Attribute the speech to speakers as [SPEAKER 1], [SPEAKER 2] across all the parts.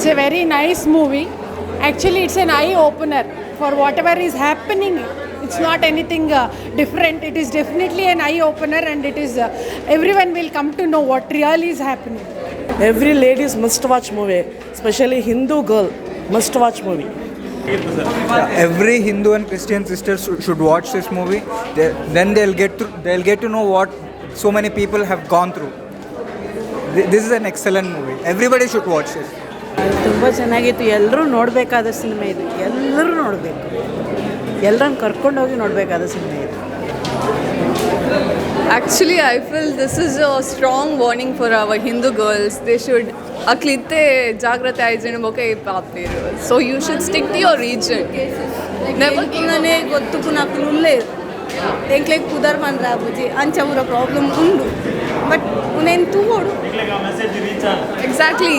[SPEAKER 1] It's a very nice movie. Actually, it's an eye opener for whatever is happening. It's not anything different. It is definitely an eye opener, and it is everyone will come to know what really is happening.
[SPEAKER 2] Every ladies must watch movie, specially Hindu girl must watch movie.
[SPEAKER 3] Every Hindu and Christian sisters should watch this movie. Then they'll get to know what so many people have gone through. This is an excellent movie. Everybody should watch this.
[SPEAKER 4] ತುಂಬ ಚೆನ್ನಾಗಿತ್ತು. ಎಲ್ಲರೂ ನೋಡಬೇಕಾದ cinema ಇದು. ಎಲ್ಲರೂ ನೋಡಬೇಕು, ಎಲ್ಲರನ್ನು ಕರ್ಕೊಂಡೋಗಿ ನೋಡಬೇಕಾದ ಸಿನಿಮಾ ಇದು.
[SPEAKER 5] Actually, I feel this is a strong warning for our Hindu girls. They should ಅಕ್ಲಿತ್ತೆ ಜಾಗ್ರತೆ ಆಯ್ಜಿನ ಬೊಕ ಪಾಪೇರು. So you should stick to your region, never.
[SPEAKER 6] ಎಂಕ್ಲನೆ ಗೊತ್ತುಪುನಕುಲು ಉಲ್ಲೇರು. ಎಂಕ್ಲೆಗ್ ಪುದರ್ ಪನ್ರೆ ಆಪುಜಿ, ಅಂಚ ಪೂರ ಪ್ರಾಬ್ಲಮ್ ಉಂಡು, ಬಟ್ ಉಂದೆನ್ ತೂವೊಡು.
[SPEAKER 5] Exactly,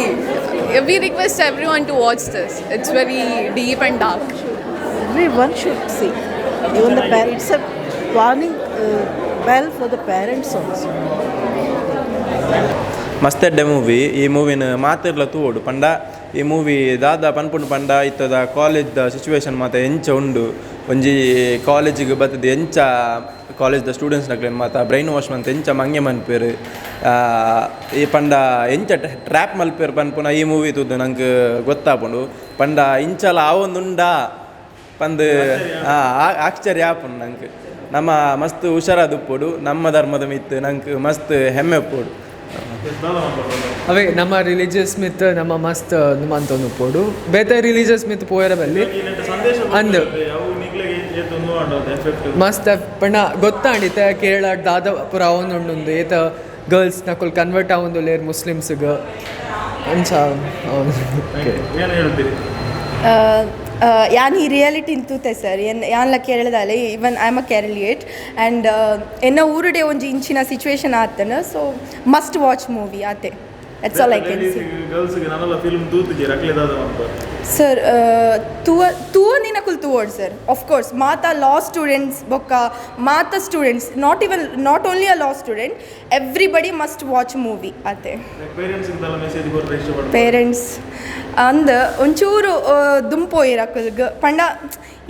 [SPEAKER 5] we request everyone to watch this. It's very deep and dark.
[SPEAKER 4] Everyone should see, even the parents. A warning bell for the parents also.
[SPEAKER 7] ಮಸ್ತ್ ಎಡ್ಡೆ movie. ಈ ಮೂವಿನ ಮಾತಿರ್ಲ ತೂವೊಡು. ಪಂಡ ಈ ಮೂವಿ ದಾದ ಪನ್ಪುಂಡು ಪಂಡ, ಇತ್ತದ ಕಾಲೇಜ್ದ ಸಿಚುವೇಶನ್ ಮಾತ ಎಂಚ ಉಂಡು, ಒಂಜಿ ಕಾಲೇಜಿಗೆ ಬತ್ತದ ಎಂಚ ಕಾಲೇಜ್ದ ಸ್ಟೂಡೆಂಟ್ಸ್ನಕ್ಲೆನ್ ಮಾತ ಬ್ರೈನ್ ವಾಶ್ ಮಂತ್ ಎಂಚ ಮಂಗೆ ಮನ್ಪೆರ್, ಈ ಪಂಡ ಎಂಚ ಟ್ರ್ಯಾಪ್ ಮಲ್ಪೆರ್ ಪನ್ಪುನ ಈ ಮೂವಿ ತೂದು ನಂಗೆ ಗೊತ್ತಾಪುಂಡು. ಪಂಡ ಇಂಚಲ ಆವೊಂದುಂಡಾ ಪಂದ್ ಆಶ್ಚರ್ಯ ಆಪುಂಡು ನಂಗೆ. ನಮ್ಮ ಮಸ್ತ್ ಹುಷಾರಾದುಪ್ಪೊಡು, ನಮ್ಮ ಧರ್ಮದ ಮಿತ್ತು ನಂಗೆ ಮಸ್ತ್ ಹೆಮ್ಮೆ ಉಪ್ಪೊಡು.
[SPEAKER 8] ಅವೇ ನಮ್ಮ ರಿಲಿಜಿಯಸ್ ಮಿತ್ ನಮ್ಮ ಮಸ್ತ್ ಮಂತೊಂದು ಉಪ್ಪೊಡು. ಬೇತೆ ರಿಲಿಜಿಯಸ್ ಮಿತ್ ಪೋಯರ ಬಲ್ಲಿ ಅಂದ್. ಮಸ್ತ್ ಪಂಡ ಗೊತ್ತಾಂಡಿತ ಕೇರಳ ದಾದ ಪುರ ಆವೊಂದುಂಡು, ಏತ ಗರ್ಲ್ಸ್ ನಕುಲ್ ಕನ್ವರ್ಟ್ ಆವೊಂದುಲ್ಲೆರ್ ಮುಸ್ಲಿಮ್ಸ್ಗ್ ಅಂಚ. ಓಕೆ.
[SPEAKER 9] ಏನು ಹೇಳ್ತೀರಿ?
[SPEAKER 6] ಯಾನ್ ಈ ರಿಯಾಲಿಟಿನ್ ತೂತೆ ಸರ್. ಎನ್ ಯಾನ್ಲ ಕೇರಳದಾಲೆ. Even I am a Keralite and ಎನ್ನ ಊರುಡೆ ಒಂಜಿ ಇಂಚಿನ ಸಿಚುವೇಶನ್ ಆತನ. ಸೊ ಮಸ್ಟ್ ವಾಚ್ ಮೂವಿ ಆತೆ. That's all I can say.
[SPEAKER 9] ಗರ್ಲ್ಸ್ಗೆ ನಾನೆಲ್ಲ ಫಿಲ್ಮ್ ತೂತಿದ್ದೀರ, ಅಕ್ಲೆ ದಾದ ಅಂತ?
[SPEAKER 6] ಸರ್, ತೂವ ತೂವೊಂದಿನಕುಲು ತೂವೊಡು ಸರ್, ಕೋರ್ಸ್. ಮಾತ ಲಾ ಸ್ಟೂಡೆಂಟ್ಸ್ ಬೊಕ್ಕ ಮಾತ students, not even, not only a law student, everybody must watch movie ಆತೆ.
[SPEAKER 9] ಪೇರೆಂಟ್ಸ್ಗೆ ದಾಲ ಮೆಸೇಜ್ ಕೊಟ್ಟರೆ ಇಷ್ಟಪಡ್ತಾರೆ?
[SPEAKER 6] ಪೇರೆಂಟ್ಸ್ ಅಂದ್ ಒಂಚೂರು ದುಂಪೋಯೆರ್ ಅಕುಲ್ಗ್. ಪಂಡ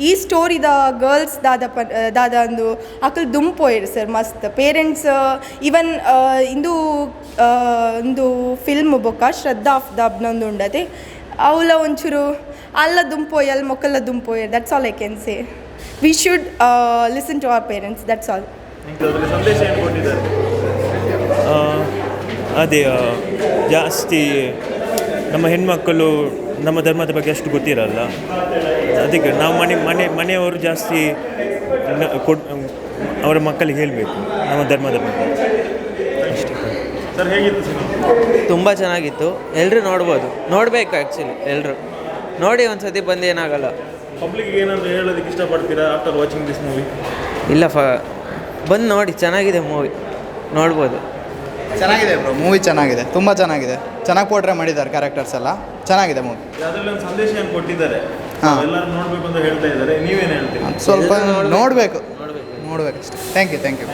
[SPEAKER 6] ಈ ಸ್ಟೋರಿದ ಗರ್ಲ್ಸ್ ದಾದ ಪ ದಾದ ಅಂದು ಅಕುಲು ದುಂಪೋಯೆರ್ ಸರ್ ಮಸ್ತ್. ಪೇರೆಂಟ್ಸ್ ಇವನ್ ಇಂದು ಇಂದು ಫಿಲ್ಮ್ ಬೊಕ್ಕ ಶ್ರದ್ಧಾ ಆಫ್ತಾಬ್ನೊಂದು ಉಂಡತೆ, ಅವುಲ ಒಂಚೂರು ಅಲ್ಲ ದುಂಪೋಯಲ್, ಮೊಕಲ್ಲ ದುಂಪೋಯೆರ್. That's all I can say. We should listen to our parents, that's all.
[SPEAKER 9] ಅದರಲ್ಲಿ ಸಂದೇಶ ಏನು ಕೊಟ್ಟಿದ್ದಾರೆ?
[SPEAKER 10] ಅದೇ, ಜಾಸ್ತಿ ನಮ್ಮ ಹೆಣ್ಮಕ್ಕಳು ನಮ್ಮ ಧರ್ಮದ ಬಗ್ಗೆ ಅಷ್ಟು ಗೊತ್ತಿರಲ್ಲ. ಅದಕ್ಕೆ ನಾವು ಮನೆ ಮನೆ ಮನೆಯವರು ಜಾಸ್ತಿ ಅವರ ಮಕ್ಕಳಿಗೆ ಹೇಳಬೇಕು ನಮ್ಮ ಧರ್ಮದ ಬಗ್ಗೆ.
[SPEAKER 9] ಸರ್, ಹೇಗಿತ್ತು ಸಿನಿಮಾ?
[SPEAKER 11] ತುಂಬ ಚೆನ್ನಾಗಿತ್ತು. ಎಲ್ಲರೂ ನೋಡ್ಬೋದು, ನೋಡಬೇಕು. ಆ್ಯಕ್ಚುಲಿ ಎಲ್ಲರೂ ನೋಡಿ ಒಂದು ಸತಿ ಬಂದು, ಏನಾಗಲ್ಲ.
[SPEAKER 9] ಪಬ್ಲಿಕ್ ಏನಾದರೂ ಹೇಳೋದಕ್ಕೆ ಇಷ್ಟಪಡ್ತೀರಾ ಆಫ್ಟರ್ ವಾಚಿಂಗ್ this movie?
[SPEAKER 11] ಇಲ್ಲ, ಬಂದು ನೋಡಿ, ಚೆನ್ನಾಗಿದೆ ಮೂವಿ, ನೋಡ್ಬೋದು.
[SPEAKER 3] ಚೆನ್ನಾಗಿದೆ ಬ್ರೋ, ಮೂವಿ ಚೆನ್ನಾಗಿದೆ, ತುಂಬ ಚೆನ್ನಾಗಿದೆ. ಚೆನ್ನಾಗಿ ಪೋಟ್ರೆ ಮಾಡಿದ್ದಾರೆ, ಕ್ಯಾರೆಕ್ಟರ್ಸ್ ಎಲ್ಲ ಚೆನ್ನಾಗಿದೆ ಮೂವಿ.
[SPEAKER 9] ಅದರಲ್ಲಿ ಒಂದು ಸಂದೇಶ ಏನು ಕೊಟ್ಟಿದ್ದಾರೆ?
[SPEAKER 3] ಹಾ.
[SPEAKER 9] ಎಲ್ಲರೂ ನೋಡಬೇಕು ಅಂತ ಹೇಳ್ತಾ ಇದ್ದಾರೆ, ನೀವೇನು ಹೇಳ್ತೀರಿ?
[SPEAKER 3] ಸ್ವಲ್ಪ ನೋಡಬೇಕು, ನೋಡ್ಬೇಕು ಅಷ್ಟೇ. Thank you, thank you.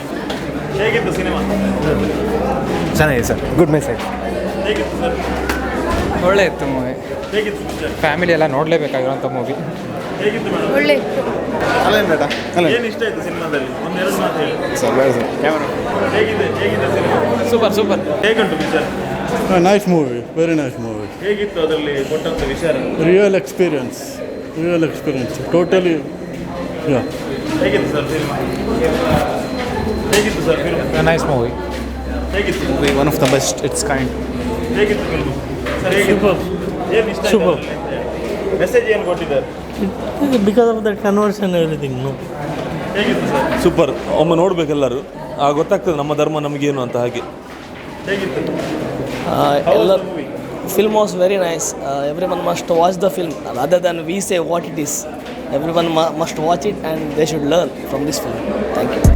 [SPEAKER 9] ಹೇಗಿತ್ತು ಸಿನಿಮಾ?
[SPEAKER 12] ಚೆನ್ನಾಗಿದೆ ಸರ್, ಗುಡ್ ಮೆಸೇಜ್.
[SPEAKER 9] ಹೇಗಿತ್ತು ಸರ್?
[SPEAKER 12] ಒಳ್ಳೆ ಇತ್ತು ಮೂವಿ.
[SPEAKER 9] ಹೇಗಿತ್ತು ಪಿಕ್ಚರ್?
[SPEAKER 12] ಫ್ಯಾಮಿಲಿ ಎಲ್ಲ ನೋಡಲೇಬೇಕಾಗಿರೋಂಥ ಮೂವಿ.
[SPEAKER 9] ಹೇಗಿತ್ತು ಮೇಡಮ್?
[SPEAKER 6] ಒಳ್ಳೆ.
[SPEAKER 3] ಅಲ್ಲೇನು ಬೇಡ.
[SPEAKER 9] ಏನು ಇಷ್ಟ ಆಯ್ತು ಸಿನಿಮಾದಲ್ಲಿ? ಒಂದೆರಡು ಮಾತು ಹೇಳಿ.
[SPEAKER 12] ಸರ್, ಬೇಡ ಸರ್.
[SPEAKER 9] ಹೇಗಿದೆ, ಹೇಗಿದೆ cinema?
[SPEAKER 8] Super, super.
[SPEAKER 9] ಹೇಗುಂಟು picture?
[SPEAKER 13] Nice movie, very nice movie.
[SPEAKER 9] ಹೇಗಿತ್ತು ಅದರಲ್ಲಿ ಕೊಟ್ಟಂತ ವಿಚಾರ?
[SPEAKER 13] Real experience, real experience, totally, yeah.
[SPEAKER 9] ಹೇಗಿತ್ತು ಸರ್ ಫಿಲ್ಮ್? ಹೇಗಿತ್ತು ಸರ್ ಫಿಲ್ಮ್?
[SPEAKER 12] Nice movie.
[SPEAKER 9] ಹೇಗಿತ್ತು?
[SPEAKER 12] Movie one of the best its kind.
[SPEAKER 9] ಹೇಗಿತ್ತು ಫಿಲ್ಮ್ ಸರ್? ಹೇಗಿತ್ತು? ಏನು ಇಷ್ಟ?
[SPEAKER 10] Superb.
[SPEAKER 9] Message ಏನು ಕೊಟ್ಟಿದ್ದಾರೆ?
[SPEAKER 10] Because of that conversion, everything, no?
[SPEAKER 9] ಹೇಗಿತ್ತು ಸರ್?
[SPEAKER 14] ಸೂಪರ್. ಒಮ್ಮೆ ನೋಡ್ಬೇಕೆಲ್ಲರೂ, ಆಗ ಗೊತ್ತಾಗ್ತದೆ ನಮ್ಮ ಧರ್ಮ ನಮಗೇನು ಅಂತ ಹಾಗೆ.
[SPEAKER 9] ಹೇಗಿತ್ತು?
[SPEAKER 2] ಎಲ್ಲ film was very nice. Everyone must watch the film rather than we say what it is. Everyone must watch it and they should learn from this film. Thank you.